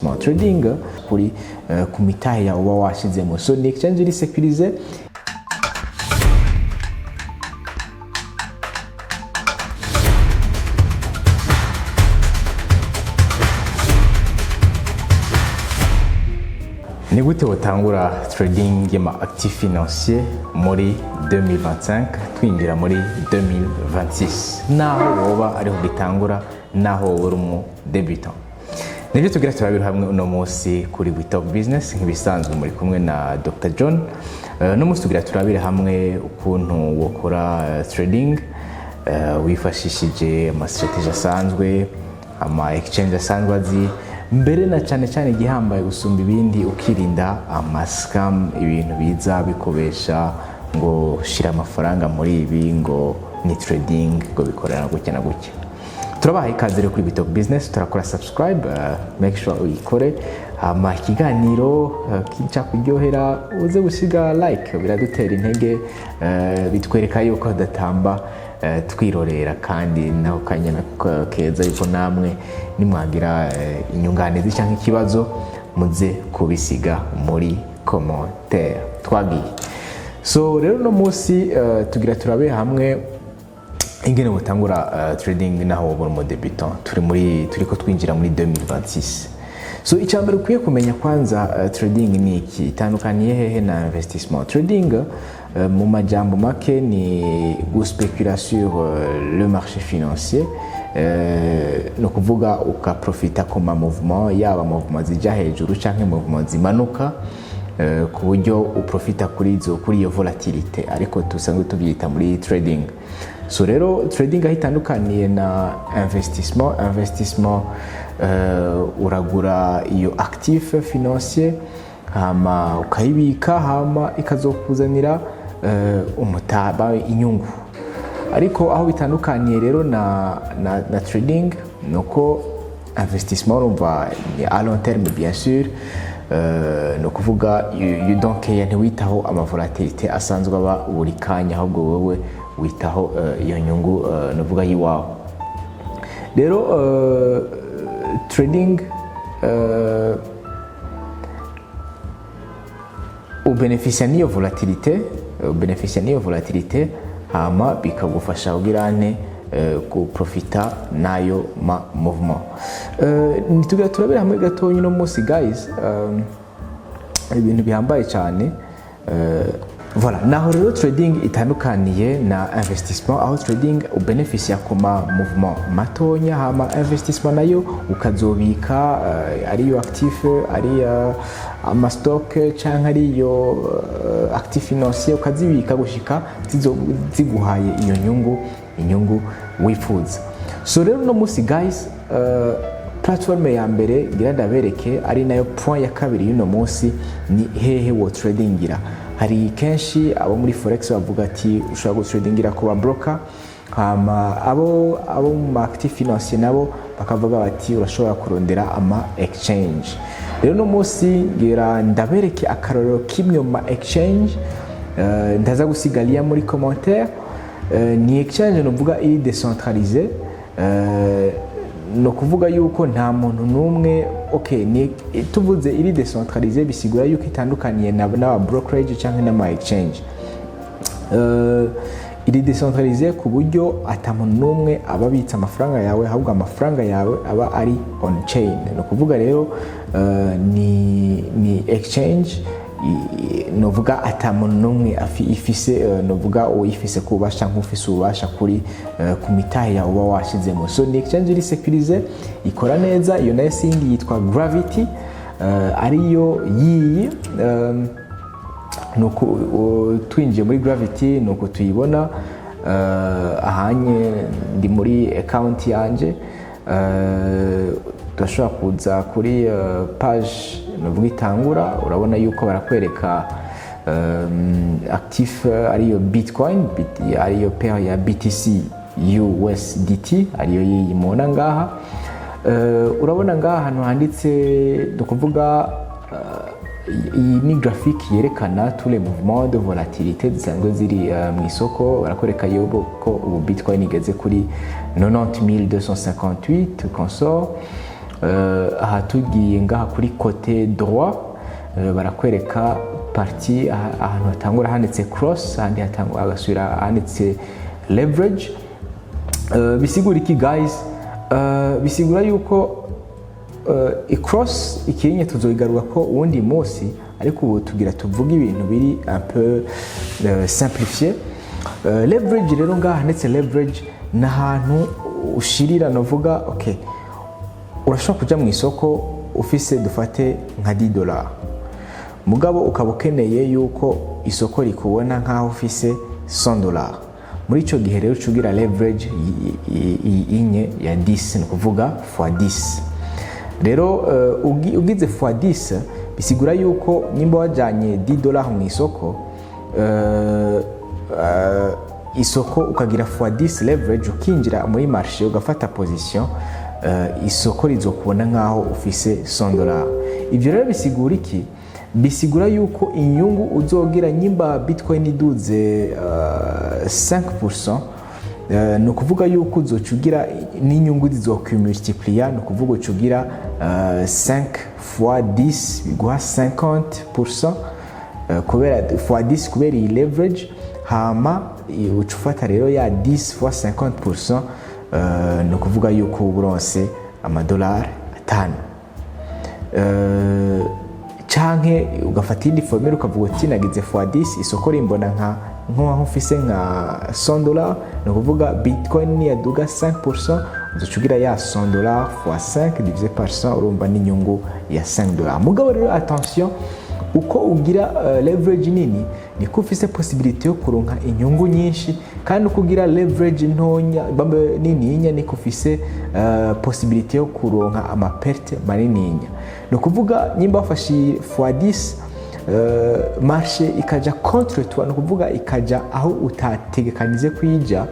Investissement, trading kuri ku mitahe yawe uba washizemo. So ni exchange iri sécurisé. Ni gute wotangura trading y'ama actifs financier muri 2025, twinjira muri 2026, naho woba ariho gitangura, naho woba uri umu débutant? Nibyo tugira turabira hamwe uno munsi kuri We Talk Business. Nk'ibisanzwe muri kumwe na Dr John. Uno munsi tugira turabire hamwe ukuntu wokora trading wifashishije ama stratégie asanzwe, ama exchange asanzwe azi mbere, na cyane cyane igihambaye gusumba ibindi, ukirinda ama scam, ibintu biza bikobesha ngo shira amafaranga muri ibi, ngo ni trading, ngo bikorera gutya na gutya. Turabaha ikaze rero kuri We Talk Business. Turakora subscribe, make sure uyikore, hama ikiganiro kica kuryohera uze gusiga like, biradutera intege, bitwereka yuko datamba twirorera, kandi naho kanya keza yuko namwe nimwagira inyunganizi cyangwa ikibazo muze kubisiga muri commentaire. Twagiye. So rero uno munsi tugira turabe hamwe ingene butangura trading naho woba uri umu débutant. Turi muri turiko twinjira muri 2026. So icya mbere ukwiye kumenya kwanza, trading ni iki? Itandukaniye hehe na investissement? Trading mu majambo make ni guspecula sur le marché financier, ni ukuvuga ukaprofita ku ma mouvement, yaba mouvement zijya hejuru canke mouvement zimanuka, ku buryo uprofita kuri iyo volatilité, ariko dusanzwe tubyita muri trading. So rero trading aho itandukaniye na investissement: investissement uragura iyo actif financier, hama ukayibika, hama ikazokuzanira umutaba, inyungu. Ariko aho bitandukaniye rero na trading ni uko investissement, urumva, ni à long terme bien sûr, ni ukuvuga you don't care, ntiwitaho ama volatilité asanzwe aba buri kanya, ahubwo wowe witaho iyo nyungu, ni ukuvuga y'iwawe. Rero trading ubenefisia n'iyo volatilité, ubenefisia n'iyo volatilité, hama bikagufasha kugira nte guprofita n'ayo ma mouvement. Nitugira turabera hamwe gatonya uno munsi, guys, ibintu bihambaye cyane. Voilà, naho rero trading itandukaniye na investissement, aho trading ubenefisia ku ma mouvement matonya, hama investissement nayo ukazobika, ariyo actif, ari ama stock canke ariyo actif financier, ukazibika gushika ziguhaye iyo nyungu wifuza. So rero uno munsi, guys, platform ya mbere ngira ndabereke, ari nayo point ya kabiri y'uno munsi, ni hehe wo tradingira. Hari kenshi abo muri forex bavuga ati ushobora gutradingira ku ba broker, hama abo mu ma actif financier nabo bakavuga bati urashobora kurondera ama exchange. Rero uno munsi ngira ndabereke akarorero kimwe mu ma exchange, ndaza gusiga lien muri commentaire. Ni exchange nuvuga iri décentralisé, ni ukuvuga yuko nta muntu n'umwe, okay, ni tuvuze iri décentralisé bisigura yuko itandukaniye n'aba brokerage cyangwa n'ama exchange. Iri décentralisé ku buryo ata muntu n'umwe aba abitse amafaranga yawe, ahubwo amafaranga yawe aba ari on chain. Ni ukuvuga rero ni exchange novuga ata muntu n'umwe ifise, novuga uyifise ku bubasha nk'ufise ububasha kuri ku mitahe yawe uba washizemo. So ni exchange iri sécurisé, ikora neza. Iyo nayo sindi yitwa Gravity, ariyo yiyi. Nuko twinjiye muri Gravity nuko tuyibona. Ahanye ndi muri account yanje, turashobora kuza kuri page nuvuga itangura. Urabona yuko barakwereka actif ariyo Bitcoin, ariyo pair ya BTC USDT, ariyo yiyi mubona ngaha. Urabona ngaha ahantu handitse, ni ukuvuga iyi ni graphique yerekana tous les mouvements de volatilité zisanzwe ziri mu isoko. Barakwereka yuko ko ubu Bitcoin igeze kuri 90258 consort. Aha tugiye ngaha kuri côté droit, barakwereka partie ahantu hatangura handitse cross, ahandi hatangura hagasubira handitse leverage. Bisigura iki, guys? Bisigura yuko cross ikinye tuzoyigaruka ko uwundi munsi, ariko ubu tugira tuvuge ibintu biri un peu simplifié. Leverage rero, ngaha handitse leverage ni ahantu ushirira, novuga okay, urashobora kuja mu isoko ufise, dufate nka $10, mugabo ukaba ukeneye yuko isoko rikubona nk'aho ufise $100. Muri icyo gihe rero uca ugira leverage inye ya 10, ni ukuvuga fois 10. Rero ugize fois 10, bisigura yuko nimba wajyanye $10 mu isoko, isoko ukagira fois 10 leverage, ukinjira muri marché ugafata position, isoko rizokubona nk'aho ufise $100. Ibyo rero bisigura iki? Bisigura yuko inyungu uzogira nyimba Bitcoin iduze 5%, ni ukuvuga yuko uzoca ugira n'inyungu zizokwimultiplier, ni ukuvuga uca ugira 5 fois 10, biguha 50%, kubera fois 10, kubera iyi leverage. Hama uca ufata rero ya 10 fois 50%, ni ukuvuga yuko uba uronse amadolari 5. Canke ugafata iyindi formule, ukavuga uti nagize fois 10, isoko rimbona nkaho mfise nka $100, ni ukuvuga Bitcoin niyaduga 5%, uzoca ugira ya $100 fois 5 divisé par 100, urumva n'inyungu ya $5. Mugabo rero attention, uko ugira leverage nini niko ufise possibilité yo kuronka inyungu nyinshi, kandi uko ugira leverage ntonya bambe nininya niko ufise possibilité yo kuronka ama pertes manininya. Ni ukuvuga nyimba wafashe fois 10, marché ikaja contre toi, ni ukuvuga ikaja aho utategekanize kuyija,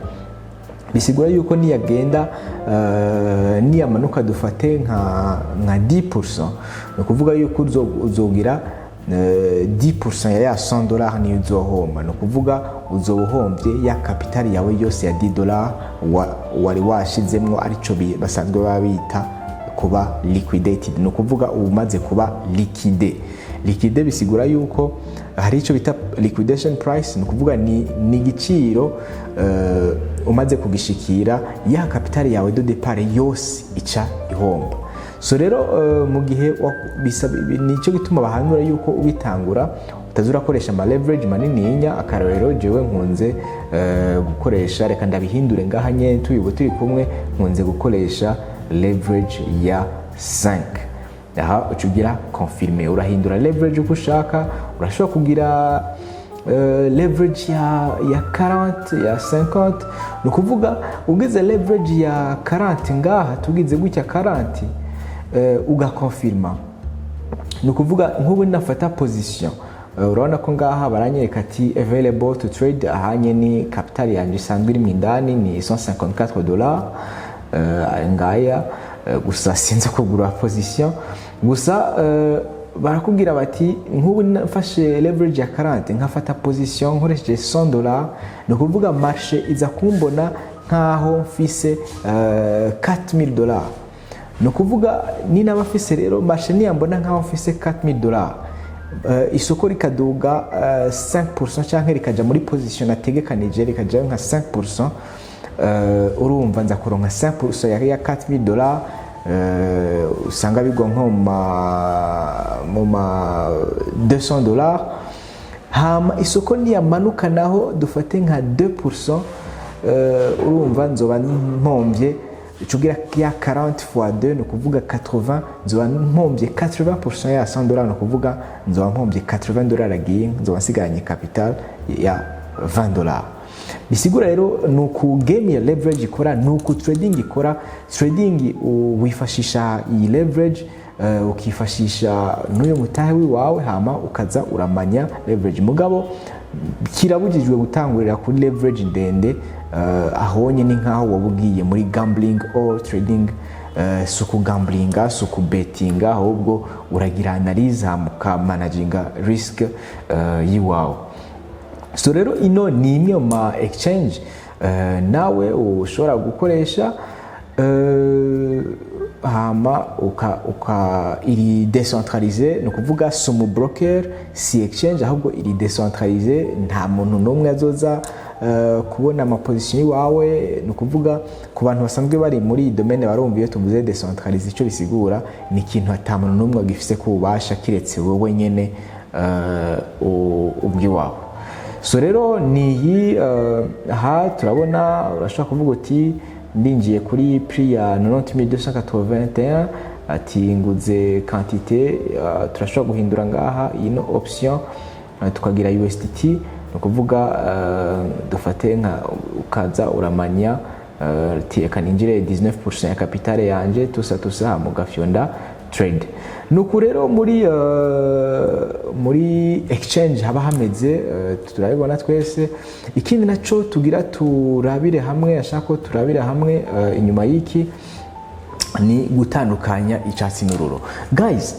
bisigura yuko niyagenda, niyamanuka dufate nka 10%, ni ukuvuga yuko uzogira 10% ya $100 niyo uzohomba, ni ukuvuga uzoba uhombye ya capital yawe yose ya $10 wari washizemwo, arico basanzwe baba bita kuba liquidated, ni ukuvuga uba umaze kuba liquidé. Liquidé bisigura yuko hari icyo bita liquidation price, ni ukuvuga ni igiciro umaze kugishikira, ya capital yawe de départ yose ica ihomba. So rero mu gihe nicyo gituma bahanura yuko ubitangura utaza urakoresha ama leverage manininya. Akarorero, jewe nkunze gukoresha, reka ndabihindure ngaha nyene tubibu turi kumwe, nkunze gukoresha leverage ya 5. Aha uca ugira confirmer, urahindura leverage uko ushaka. Urashobora kugira leverage ya 40, ya 50. Ni ukuvuga ugize leverage ya 40 ngaha, tugize gutya 40, ugakonfirma, ni ukuvuga nk'ubu nafata position, urabona ko ngaha baranyereka ati available to trade. Ahanye ni capital yanjye isanzwe iri mu indani ni $154, ngaya. Gusa sinzi kugura position gusa. Barakubwira bati nk'ubu nafashe leverage ya 40, nkafata position nkoresheje $100, ni ukuvuga marché iza kumbona nkaho mfise $4000. Ni ukuvuga ninaba mfise rero, marché niyambona nkaho mfise $4000, isoko rikaduga 5% cyangwa rikaja muri position nategekanije, rikajayo nka 5%, urumva nza kuronka 5% ya $4000, usanga bigwa nko mu ma $200. Hama isoko niyamanuka naho dufate nka 2%, urumva nzoba mpombye, ucugira ya 40 fois 2, ni ukuvuga 80, nzoba mpombye 80% ya $100, ni ukuvuga nzoba mpombye $80 agiye, nzoba nsigaranye capital ya $20. Bisigura rero ni uku game ya leverage ikora, ni uku trading ikora. Trading wifashisha iyi leverage, ukifashisha n'uyu mutahe wawe, hama ukaza uramanya leverage. Mugabo kirabujijwe gutangurira kuri leverage ndende. Ahonye ni nkaho waba ugiye muri gambling or trading. Si ukugamblinga, si ukubetinga, ahubwo uragira analyse hama ukamanaginga risk yiwawe. So rero ino ni imwe mu ma exchange nawe ushobora gukoresha. Hama uka iri décentralisé, ni ukuvuga si umu broker, si exchange, ahubwo iri décentralisé. Nta muntu n'umwe azoza kubona ama position iwawe. Ni ukuvuga ku bantu basanzwe bari muri iyi domaine barumva iyo tuvuze décentralisé icyo bisigura. Ni ikintu ata muntu n'umwe agifise ku bubasha kiretse wowe nyene ubwiwawe. So rero ni iyi. Aha turabona urashobora kuvuga uti ndinjiye kuri prix ya 90281, ati nguze quantité. Turashobora guhindura ngaha ino option, tukagira USDT. Ni ukuvuga dufate nka ukaza uramanya ati reka ninjire 19% ya capital yanje, tusa tusa, hama ugafyonda trade. Nuko rero muri exchange haba hameze, turabibona twese. Ikindi naco tugira turabire hamwe, ashaka ko turabire hamwe inyuma y'iki, ni gutandukanya icyatsi n'ururo. Guys,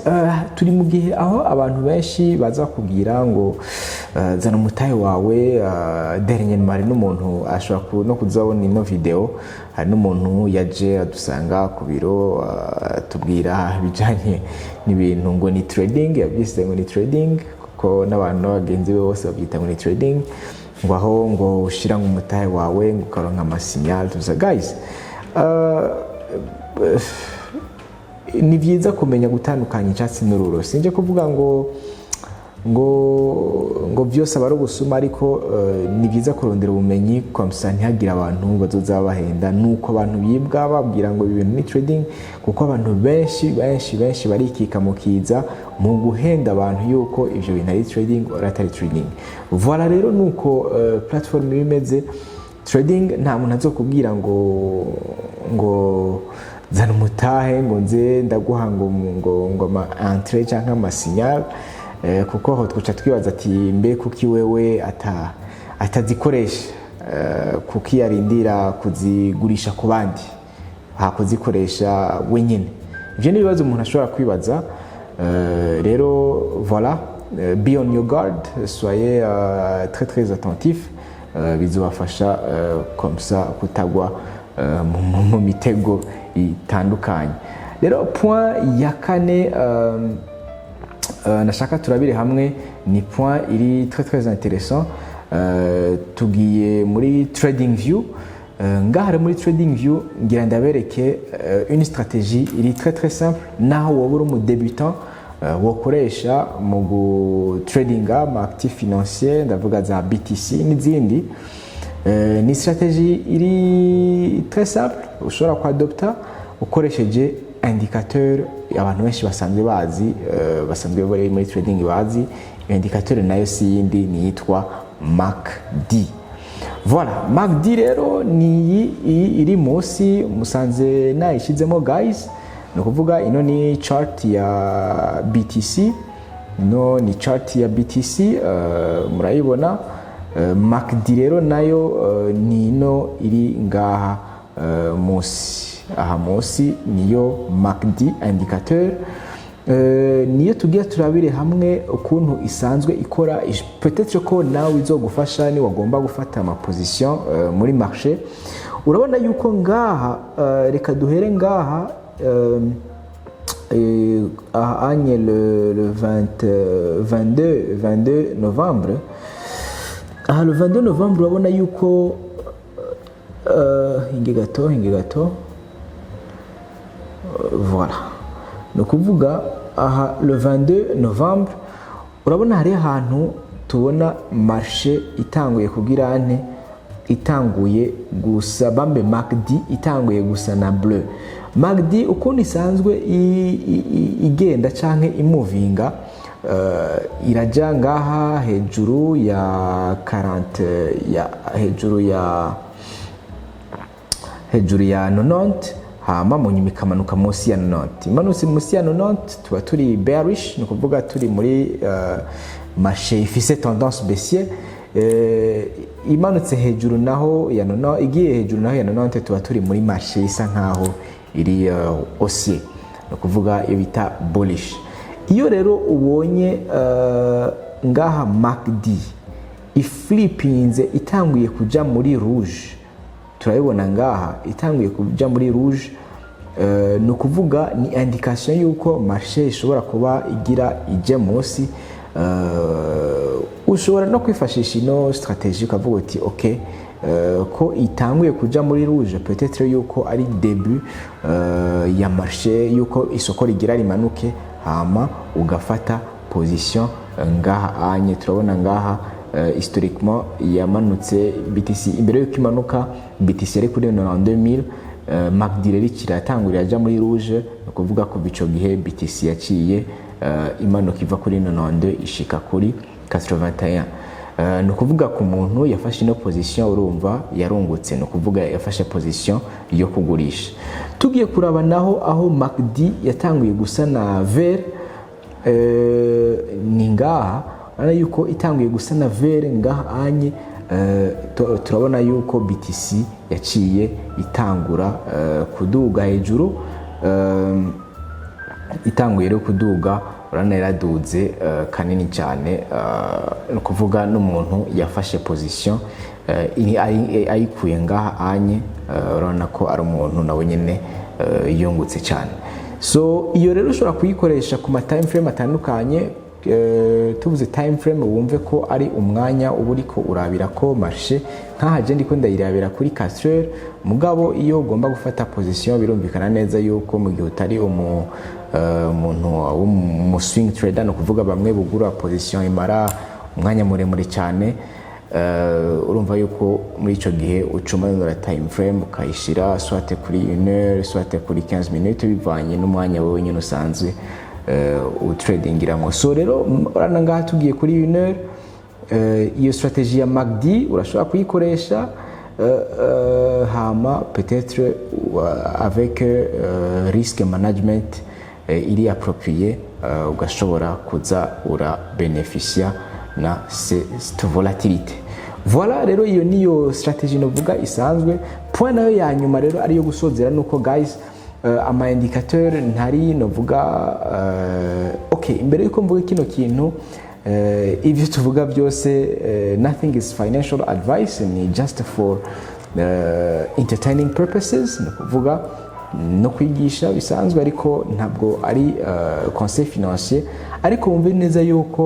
turi mu gihe aho abantu benshi baza kubwira ngo zana umutahe wawe. Dernièrement hari n'umuntu ashobora no kuzabona ino video, hari n'umuntu yaje adusanga ku biro, atubwira ibijanye n'ibintu ngo ni trading, yabyise ngo ni trading kuko n'abantu n'abagenzi be bose babyita ngo ni trading, ngo aho ngo ushira ngo umutahe wawe ngo ukaronka ama signal tuza. Guys, ni byiza kumenya gutandukanya icyatsi n'ururo. Sinje kuvuga ngo byose aba ari ubusuma, ariko ni byiza kurondera ubumenyi, comme ça ntihagire abantu bazoza bahenda nuko abantu bibwa babwira ngo ibi bintu ni trading, kuko abantu benshi benshi benshi barikika mu kiza mu guhenda abantu yuko ivyo bintu ari trading or atari trading. Voilà, rero nuko platform iba imeze. Trading, nta muntu azokubwira ngo zana umutahe ngo nze ndaguha ngo ama entrée cyangwa ama signal, kuko aho twica twibaza ati mbe kuki wewe atazikoresha, kuki yarindira kuzigurisha ku bandi ha kuzikoresha wenyine? Ivyo ni ibibazo umuntu ashobora kwibaza. Rero voilà, be on your guard, soyez très très attentif, bizobafasha comme ça kutagwa mu mitego itandukanye. Rero point ya kane nashaka turabire hamwe ni point iri très très intéressant. Tugiye muri Trading View. Ngaha rero muri Trading View ngira ndabereke une stratégie iri très très simple, naho woba uri umu débutant wokoresha mu gutradinga ama actif financier, ndavuga za BTC n'izindi. Ni stratégie iri très simple ushobora kuadopta ukoresheje indicateur abantu benshi basanzwe bazi, basanzwe bari muri trading bazi. Iyo indicateur nayo si yindi, ni yitwa MACD. Voilà, MACD rero ni iyi iri munsi, musanze nayishizemo guys. Ni ukuvuga ino ni chart ya BTC, ino ni chart ya BTC, murayibona. MACD rero nayo ni ino iri ngaha munsi, aha munsi niyo MACD indicateur. Niyo tugiye turabire hamwe ukuntu isanzwe ikora. Peut-être ko nawe izogufasha ni wagomba gufata ama position muri marché. Urabona yuko ngaha, reka duhere ngaha, aha anye le 20, 22 novembre. Aha le 22 novembre urabona yuko hinge gato, hinge gato. Voilà, ni ukuvuga aha le 22 novembre urabona hari ahantu tubona marché itanguye kugira ante, itanguye gusa bambe MACD itanguye gusa na bleu. MACD ukuntu isanzwe igenda canke imuvinga, iraja ngaha hejuru ya 40, ya hejuru ya 90, hama mu nyuma ikamanuka munsi ya 90. Imanutse munsi ya 90 tuba turi bearish, ni ukuvuga turi muri marché ifise tendance baissière. Imanutse hejuru naho ya 90, igiye hejuru naho ya 90, tuba turi muri marché isa nkaho iri haussier, ni ukuvuga iyo bita bullish. Iyo rero ubonye ngaha MACD iflipinze, itanguye kuja muri rouge, turabibona ngaha itanguye kuja muri rouge. Ni ukuvuga ni indication yuko marché ishobora kuba igira ijya munsi. Ushobora no kwifashisha ino stratégie ukavuga uti: "Ok, ko itanguye kuja muri rouge, peut-être yuko ari début ya marché, yuko isoko rigira rimanuke." Hama ugafata position ngaha anye. Turabona ngaha historiquement yamanutse BTC. Imbere yuko imanuka, BTC yari kuri 92 000. MACD rero kiratangurira aja muri rouge. Ni ukuvuga kuva ico gihe BTC yaciye imanuka iva kuri 92 ishika kuri 81. Ni ukuvuga ku muntu yafashe ino position, urumva yarungutse, ni ukuvuga yafashe position yo kugurisha. Tugiye kuraba naho aho MACD yatanguye gusa na vert, ni ngaha. Urabona yuko itanguye gusa na vert ngaha anye. Turabona yuko BTC yaciye itangura kuduga hejuru. Itanguye rero kuduga, urabona yaraduze kanini cyane. Ni ukuvuga n'umuntu yafashe position ayikuye ngaha anye, urabona ko ari umuntu nawe nyine yungutse cyane. So iyo rero ushobora kuyikoresha ku ma time frame atandukanye. Tuvuze time frame, wumve ko ari umwanya uba uriko urabira ko marché. Nk'aha je ndiko ndayirabira kuri 4 heures. Mugabo iyo ugomba gufata position, birumvikana neza yuko mu gihe utari umuntu w'umu swing trader, ni ukuvuga bamwe bugura position imara umwanya muremure cyane, urumva yuko muri ico gihe uca umanura time frame ukayishira soit kuri une heure, soit kuri 15 minutes, bivanye n'umwanya wewe nyine usanzwe utradingiramwo. So rero urabona ngaha tugiye kuri une heure, iyo stratégie ya MACD urashobora kuyikoresha, hama peut-être avec risk management iri approprié, ugashobora kuza urabeneficia na cette volatilité. Voilà, rero iyo niyo stratégie novuga isanzwe. Point nayo ya nyuma rero ariyo gusozera, nuko guys, ama indicateur ntari novuga. Ok, imbere yuko mvuga kino kintu, ivyo tuvuga byose, nothing is financial advice, ni just for entertaining purposes, ni ukuvuga no kwigisha bisanzwe, ariko ntabwo ari conseil financier. Ariko wumve neza yuko